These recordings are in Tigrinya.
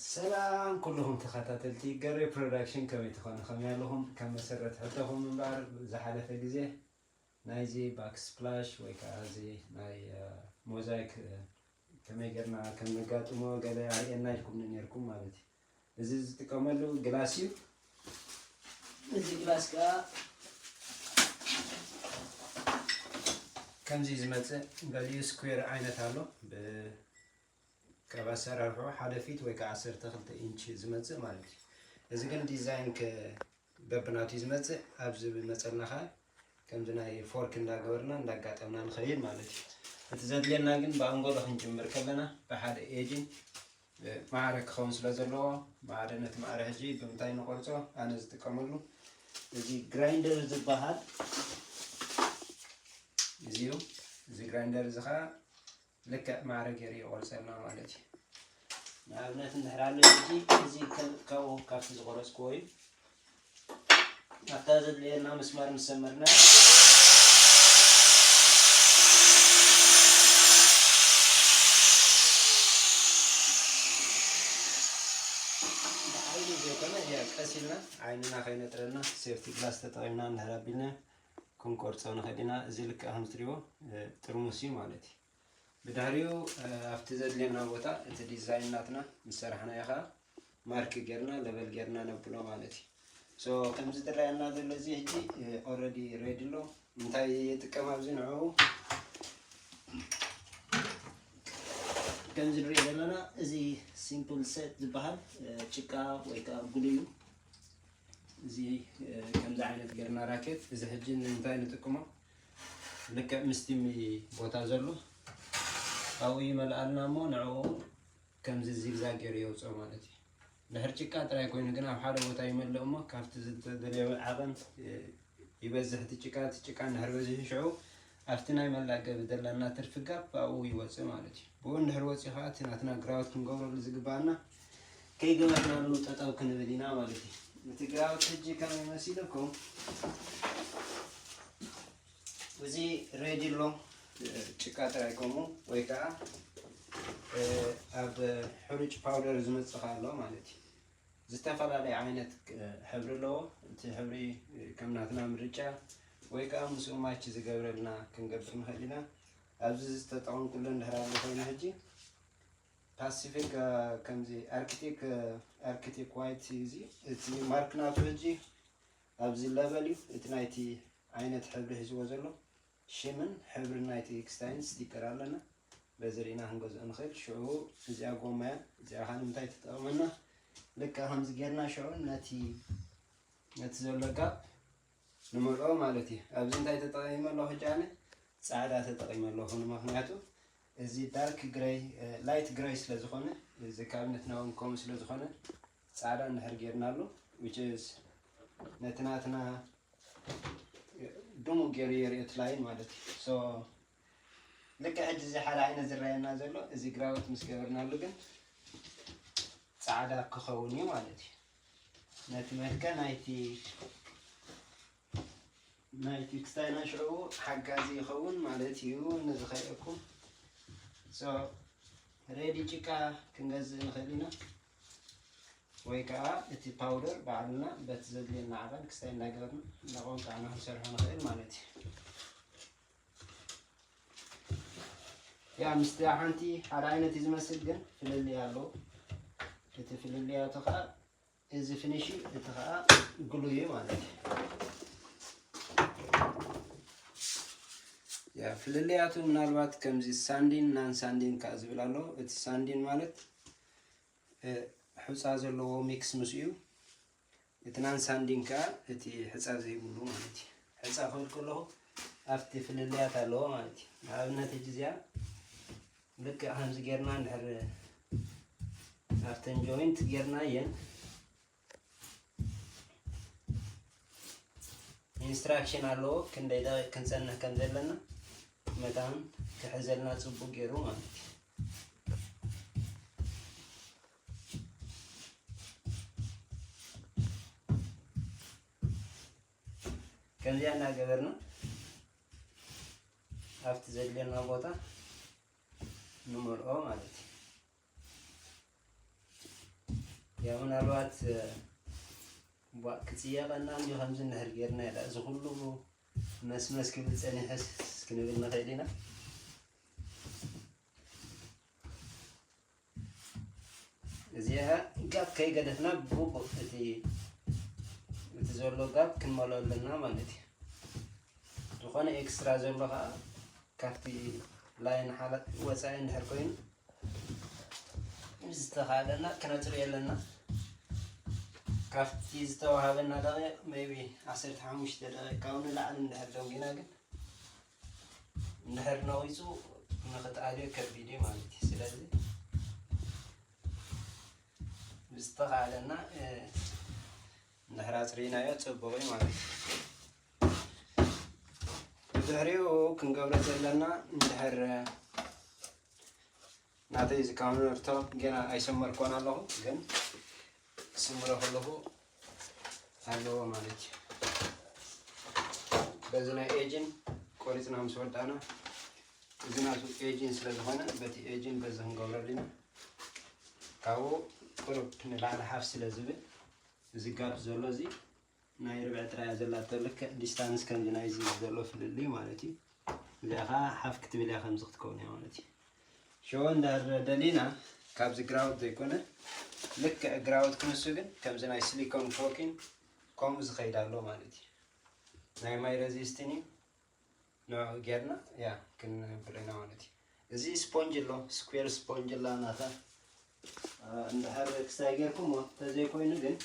ሰላም ኩልኹም ተኸታተልቲ ገሬ ፕሮዳክሽን፣ ከመይ ትኾኑ? ከመይ ኣለኹም? ከም መሰረት ሕቶኹም እምበኣር፣ ዝሓለፈ ግዜ ናይዚ ባክስፕላሽ ወይ ከዓ እዚ ናይ ሞዛይክ ከመይ ጌርና ከም ነጋጥሞ ገለ ኣርእየና ኢልኩም ነርኩም ማለት እዩ። እዚ ዝጥቀመሉ ግላስ እዩ። እዚ ግላስ ከዓ ከምዚ ዝመፅእ፣ ገሊኡ ስኩዌር ዓይነት ኣሎ፣ ካብ ኣሰራርሑ ሓደ ፊት ወይ ከዓ ዓሰርተ ክልተ ኢንች ዝመፅእ ማለት እዩ። እዚ ግን ዲዛይን በብናቱ ዝመፅእ፣ ኣብዚ ብመፀልና ከዓ ከምዚ ናይ ፎርክ እንዳገበርና እንዳጋጠምና ንኸይድ ማለት እዩ። እቲ ዘድልየና ግን ብኣንጎሎ ክንጅምር ከለና ብሓደ ኤጅን ማዕረ ክኸውን ስለ ዘለዎ፣ ማዕረ ነቲ ማዕረ ሕጂ ብምንታይ ንቆርፆ? ኣነ ዝጥቀመሉ እዚ ግራይንደር ዝበሃል እዚ እዩ። እዚ ግራይንደር እዚ ከዓ ልክዕ ማዕረ ገይሩ ይቆርፀልና ማለት እዩ። ንኣብነት እንድሕር ኣሎ ሕጂ እዚ ከም ካብኡ ካብቲ ዝቆረፅክዎ እዩ። ኣብታ ዘድልየና መስመር ምስ ሰመርና ብሓይሊ ዘይኮነ እያ ቀስ ኢልና ዓይንና ከይነጥረና ሴፍቲ ግላስ ተጠቒምና እንድሕር ኣቢልና ክንቆርፆ ንኽእል ኢና። እዚ ልክዕ ከም ትሪእዎ ጥርሙስ እዩ ማለት እዩ። ብድሕሪኡ ኣብቲ ዘድልየና ቦታ እቲ ዲዛይን ናትና ምስ ሰራሕናዮ ከዓ ማርክ ጌርና ለበል ጌርና ነብሎ ማለት እዩ። ሶ ከምዚ ዝረኣየና ዘሎ እዚ ሕጂ ኦረዲ ሬዲ ኣሎ። እንታይ ይጥቀም ኣብዚ ንዕኡ ከምዚ ንሪኦ ዘለና እዚ ሲምፕል ሴት ዝበሃል ጭቃ ወይ ከዓ ጉሉ እዩ። እዚ ከምዚ ዓይነት ጌርና ራኬት እዚ ሕጂ ንምንታይ ንጥቀሞ? ልክዕ ምስቲ ቦታ ዘሎ ኣብኡ ይመልኣልና እሞ ንዕኡ ከምዚ ዚግዛግ ገይሩ የውፅኦ ማለት እዩ። ድሕር ጭቃ ጥራይ ኮይኑ ግን ኣብ ሓደ ቦታ ይመልእ እሞ ካብቲ ዝተደለየ ዓቐን ይበዝሕ እቲ ጭቃ። እቲ ጭቃ እንድሕር በዚሑ ሽዑ ኣብቲ ናይ መላገቢ ዘለና ትርፊ ጋፕ ኣብኡ ይወፅእ ማለት እዩ። ብኡ እንድሕር ወፂኡ ከዓ እቲ ናትና ግራውት ክንገብረሉ ዝግባኣና ከይገበርናሉ ጠጠው ክንብል ኢና ማለት እዩ። እቲ ግራውት ሕጂ ከመይ መሲልኩም? እዚ ሬዲ ኣሎ፣ ጭቃ ጥራይ ከምኡ ወይ ከዓ ኣብ ሕሩጭ ፓውደር ዝመፅእ ኣሎ ማለት እዩ። ዝተፈላለየ ዓይነት ሕብሪ ኣለዎ። እቲ ሕብሪ ከም ናትና ምርጫ ወይ ከዓ ምስኡ ማች ዝገብረልና ክንገብር ንኽእል ኢና። ኣብዚ ዝተጠቐምኩሉ እንድሕር ኣሎ ኮይኑ ሕጂ ፓሲፊክ ከምዚ ኣርክቲክ ኣርክቲክ ዋይት እዚ እቲ ማርክ ናቱ ሕጂ ኣብዚ ለበል እዩ። እቲ ናይቲ ዓይነት ሕብሪ ሒዝዎ ዘሎ ሽምን ሕብሪ ናይቲ ክስታይን ስቲከር ኣለና። በዚ ርኢና ክንገዝኦ ንኽእል። ሽዑ እዚኣ ጎማ እያ። እዚኣ ከዓ ንምንታይ ትጠቕመና? ልክዕ ከምዚ ጌርና ሽዑ ነቲ ነቲ ዘሎ ጋፕ ንመልኦ ማለት እዩ። ኣብዚ እንታይ ተጠቒመ ኣለኹ? ሕጂ ኣነ ፃዕዳ ተጠቒመ ኣለኹ። ንምኽንያቱ እዚ ዳርክ ግረይ ላይት ግረይ ስለ ዝኾነ እዚ ካብነትና እውን ከምኡ ስለ ዝኾነ ፃዕዳ እንድሕር ጌርናሉ which is ነቲ ናትና ድሙቕ ገይሩ የርእዮ እቲ ላይን ማለት እዩ። So ልክዕ ሕጂ እዚ ሓደ ዓይነት ዝረኣየና ዘሎ እዚ ግራውት ምስ ገበርናሉ ግን ፃዕዳ ክኸውን እዩ ማለት እዩ። ነቲ መልክዕ ናይቲ ናይቲ ክስታይና ሽዑ ሓጋዚ ይኸውን ማለት እዩ። ነዚ ከርእየኩም። So ሬዲ ጭቃ ክንገዝእ ንኽእል ኢና ወይ ከዓ እቲ ፓውደር ባዕልና በቲ ዘድልየና ዓቐን ክስታይ እናገበርና እናቆንጣዕና ክንሰርሖ ንኽእል ማለት እዩ። ያ ምስቲ ሓንቲ ሓደ ዓይነት እዩ ዝመስል ግን ፍልልይ ኣለዎ። እቲ ፍልልያቱ ከዓ እዚ ፊኒሽ እዩ፣ እቲ ከዓ ግሉ እዩ ማለት እዩ። ያ ፍልልያቱ ምናልባት ከምዚ ሳንዲን ናን ሳንዲን ከዓ ዝብል ኣሎ። እቲ ሳንዲን ማለት እ፣ ሑፃ ዘለዎ ሚክስ ምስ እዩ። እቲ ናን ሳንዲን ከዓ እቲ ሕፃ ዘይብሉ ማለት እዩ። ሕፃ ክብል ከለኹ ኣብቲ ፍልልያት ኣለዎ ማለት እዩ። ንኣብነት ሕጂ እዚኣ ልክዕ ከምዚ ጌርና እንድሕር ኣብተን ጆይንት ጌርና እየን ኢንስትራክሽን ኣለዎ ክንደይ ደቂቕ ክንፀንሕ ከም ዘለና መታን ክሕዘልና ፅቡቅ ገይሩ ማለት እዩ። ከምዚኣ እናገበርና ኣብቲ ዘድልየና ቦታ ንመልኦ ማለት እዩ። ያ ምናልባት ቧ ክጽየቐና እንዲ ከምዚ እንድሕር ጌርና ኢላ እዚ ኩሉ መስመስ ክብል ጸኒሐስ ክንብል ንኽእል ኢና። እዚኣ ጋፕ ከይገደፍና ብግቡእ እቲ እቲ ዘሎ ጋፕ ክንመልኦ ኣለና ማለት እዩ። ዝኾነ ኤክስትራ ዘሎ ከዓ ካብቲ ላይን ሓላ ወፃኢ እንድሕር ኮይኑ ዝተኻለና ክነፅርዮ ኣለና። ካብቲ ዝተዋሃበና ደቂቕ ሜቢ ዓሰርተ ሓሙሽተ ደቂቕ ካብኡ ንላዕሊ እንድሕር ደንጊና ግን እንድሕር ነቒፁ ንኽትኣልዮ ከቢድ እዩ ማለት እዩ። ስለዚ ብዝተኻለና እንድሕር ኣፅሪናዮ ፅቡቕ እዩ ማለት እዩ። ብድሕሪኡ ክንገብሮ ዘለና እንድሕር ናተይ እዚ ካውንተር ቶፕ ገና ኣይሰመርኮን ኣለኹ፣ ግን ክስምሮ ከለኹ ኣለዎ ማለት እዩ። በዚ ናይ ኤጅን ቆሪፅና ምስ ወዳእና እዚ ናቱ ኤጅን ስለ ዝኾነ በቲ ኤጅን በዚ ክንገብረሉ ኢና። ካብኡ ቁሩብ ንላዕሊ ሓፍ ስለ ዝብል እዚ ጋፕ ዘሎ እዚ ናይ ርብዒ ጥራይ እያ ዘላቶ፣ ልክዕ ዲስታንስ ከምዚ ናይዚ ዘሎ ፍልልይ ማለት እዩ። እዚኣ ከዓ ሓፍ ክትብል እያ ከምዚ ክትከውን እያ ማለት እዩ። ሸዎ እንዳር ደሊና ካብዚ ግራውት ዘይኮነ ልክዕ ግራውት ክንሱ ግን ከምዚ ናይ ሲሊኮን ኮኪን ከምኡ ዝኸይድ ኣሎ ማለት እዩ። ናይ ማይ ረዚስትን እዩ። ንዕኡ ጌርና ያ ክንብሎ ኢና ማለት እዩ። እዚ ስፖንጅ ኣሎ፣ ስኩዌር ስፖንጅ ኣላ ናታ። አ፣ እንድሕር ክስታይ ጌርኩሞ፣ ተዘይኮይኑ ግን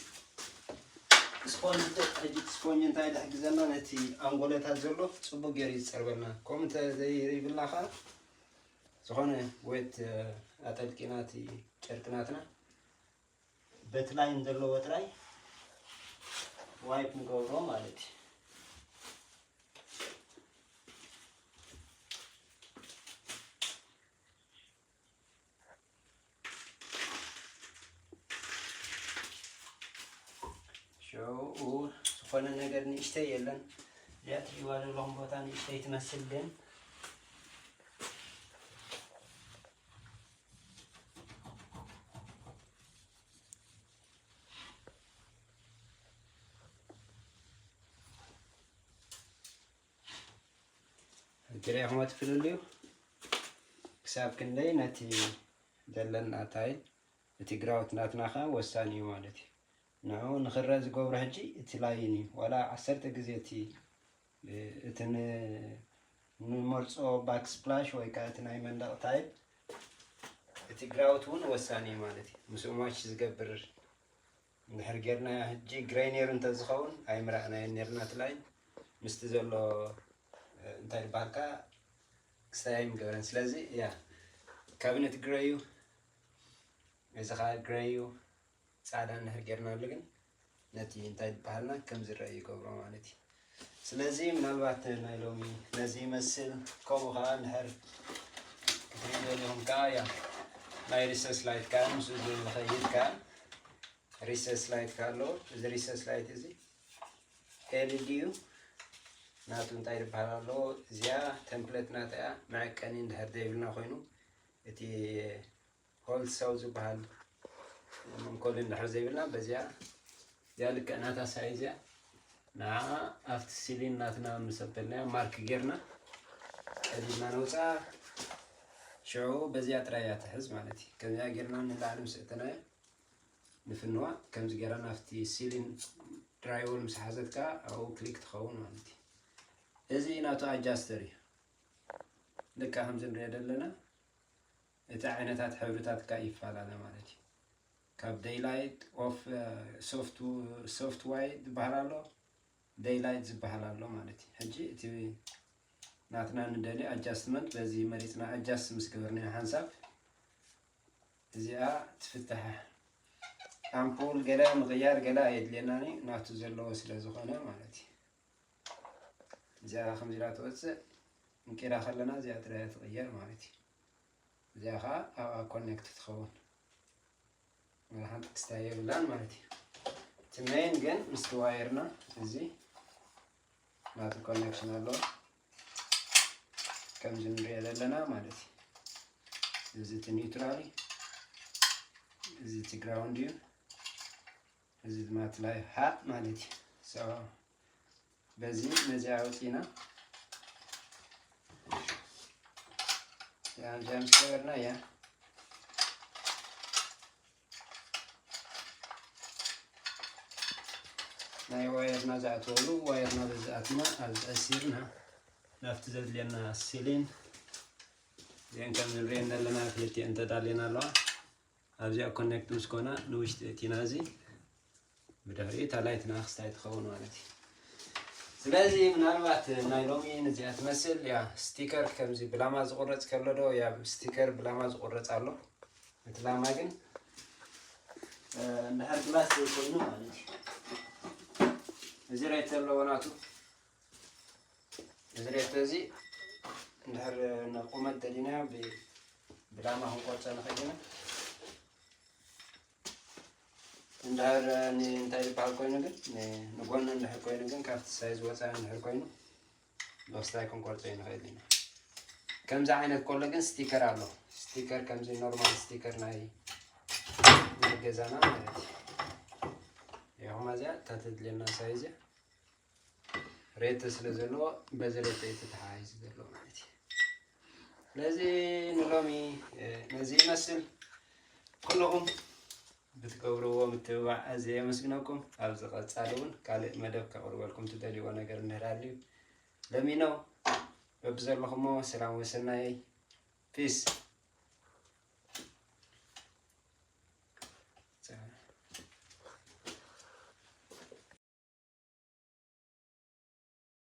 ስፖንጅ ተ-፣ ሕጂ እቲ ስፖንጅ እንታይ ድሕግዘና፣ ነቲ ኣንጎለታት ዘሎ ጽቡቅ ገይሩ እዩ ዝጸርበልና። ከምኡ እንተዘይብልና ኸኣ፣ ዝኾነ ዌት፣ አ፣ ኣጠልቂና እቲ ጨርቂ ናትና፣ በቲ ላይን ዘለዎ ጥራይ ዋይፕ ንገብሮ ማለት እዩ። ሽዑ ዝኾነ ነገር ንእሽተይ የለን። እዚኣ ትሪእዋ ዘለኹም ቦታ ንእሽተይ ትመስል፣ ግን ትሪእኹም እቲ ፍልልዩ ክሳብ ክንደይ ነቲ ዘለና ታይል፣ እቲ ግራውት ናትና ኸዓ ወሳኒ እዩ ማለት እዩ። ንዕኡ ንኽረአ ዝገብሮ ሕጂ እቲ ላይን እዩ። ዋላ ዓሰርተ ግዜ እቲ፣ እቲ ን-፣ ንመርጾ ባክ ስፕላሽ ወይ ከዓ እቲ ናይ መንደቕ ታይል፣ እቲ ግራውት እውን ወሳኒ እዩ ማለት እዩ። ምስኡ ማች ዝገብር እንድሕር ጌርና ሕጂ ግሬይ ነይሩ እንተዝኸውን ኣይምረኣናዮን ነይርና እቲ ላይን ምስቲ ዘሎ፣ እ፣ እንታይ ይበሃልካ ክስታይ ኣይምገበረን። ስለዚ ያ ካብነት ግሬዩ እዚ ኸዓ ግሬዩ ጻዕዳ እንድሕር ጌርናሉ ግን ነቲ እንታይ ዝበሃልና ከም ዝረአ ይገብሮ ማለት እዩ። ስለዚ ምናልባት ናይ ሎሚ ነዚ ይመስል። ከምኡ ኸዓ እንድሕር ክትሪእዎ ደሊኹም ከኣ ያ ናይ ሪሰስ ላይት ከኣ ምስኡ ዝኸይድ ከኣ ሪሰስ ላይት ከኣ ኣለዎ። እዚ ሪሰስ ላይት እዚ ኤልኢዲ እዩ። ናቱ እንታይ ዝበሃል ኣለዎ? እዚኣ ተምፕሌት ናታ እያ። መዐቀኒ እንድሕር ዘይብልና ኮይኑ እቲ ሆልት ሰው ዝበሃል መንኮሊ እንድሕር ዘይብልና በዚኣ እዚኣ ልክዕ ናታ ሳይዝ እያ። ንዓ ኣብቲ ሲሊን ናትና ምስ ኣበልናያ ማርክ ጌርና ቀዲድና ነውፅኣ። ሽዑ በዚኣ ጥራይ እያ ትሕዝ ማለት እዩ። ከምዚኣ ጌርና ንላዕሊ ምስ እተናዮ ንፍንዋ። ከምዚ ጌርና ናብቲ ሲሊን ድራይወል ምስ ሓዘት ከዓ ኣብኡ ክሊክ ትኸውን ማለት እዩ። እዚ ናቱ ኣጃስተር እዩ። ልክዕ ከምዚ ንሪኦ ዘለና እቲ ዓይነታት ሕብርታት ከዓ ይፈላለ ማለት እዩ። ካብ ደይላይት ኦፍ፣ ሶፍት፣ ሶፍት ዋይ ዝበሃል ኣሎ፣ ደይላይት ዝበሃል ኣሎ ማለት እዩ። ሕጂ እቲ ናትና ንደልዮ ኣጃስትመንት በዚ መሪፅና ኣጃስት ምስ ገበርናዮ ሓንሳብ እዚኣ ትፍታሕ። ኣምፑል ገለ ምቕያር ገለ ኣየድልየናን እዩ፣ ናቱ ዘለዎ ስለ ዝኾነ ማለት እዩ። እዚኣ ከምዚ ኢላ ትወፅእ፣ እንቂራ ከለና እዚኣ ጥራይ እያ ትቕየር ማለት እዩ። እዚኣ ኸዓ ኣብኣ ኮኔክት ትኸውን። ወላ ሓንቲ ክስታይ የብላን ማለት እዩ። እቲ ሜን ግን ምስቲ ዋየርና እዚ ናቱ ኮኔክሽን ኣለዎ። ኦኬ፣ ከምዚ ንሪኦ ዘለና ማለት እዩ። እዚ እቲ ኒውትራል እዩ፣ እዚ እቲ ግራውንድ እዩ፣ እዚ ድማ እቲ ላይፍ ሃት ማለት እዩ። So በዚ ነዚ ኣውፂና እዚኣ ምስ ገበርና እያ ናይ ዋየርና ዝኣትወሉ ዋየርና በዚ ኣትና ኣብዚ ኣሲርና ናብቲ ዘድልየና ሲሊን እዚአን ከም ንሪኤን ዘለና ክልቲአን ተዳልየን ኣለዋ። ኣብዚኣ ኮኔክት ምስ ኮና ንውሽጢ እቲና እዚ ብድሕሪኡ እታ ላይትና ክስታይ ትኸውን ማለት እዩ። ስለዚ ምናልባት ናይ ሎሚ ንዚኣ ትመስል እያ። ስቲከር ከምዚ ብላማ ዝቁረፅ ከሎ ዶ እያ? ስቲከር ብላማ ዝቁረፅ ኣሎ። እቲ ላማ ግን እንድሕር ግላስ ዘይኮይኑ ማለት እዩ። እዚ ሬት ዘለዎ ናቱ እዚ ሬት እዚ እንድሕር ንቁመት ደሊናዮ ብላማ ክንቆርፀ ንኽእል ኢና። እንድሕር እንታይ ዝበሃል ኮይኑ ግን ንጎኒ እንድሕር ኮይኑ ግን ካብቲ ሳይዝ ወፃኢ እንድሕር ኮይኑ ብክስታይ ክንቆርፀ ንኽእል ኢና። ከምዚ ዓይነት ከሎ ግን ስቲከር ኣሎ። ስቲከር ከምዚ ኖርማል ስቲከር ናይ ናይ ገዛና ማለት እዩ። ይኹም እዚኣ እታ ተድልየና ሳይዝ እያ። ሬት ስለ ዘለዎ በዚ ሬት እዩ ተተሓሒዙ ዘሎ ማለት እዩ። ስለዚ ንሎሚ ነዚ ይመስል። ኩልኹም ብትገብርዎ ምትብባዕ ኣዝየ የመስግነኩም። ኣብ ዝቐጻሊ እውን ካልእ መደብ ከቕርበልኩም ትደልይዎ ነገር እንድሕር ሃልዩ ለሚኖ በብዘለኹሞ ሰላም ወሰናይ ፒስ።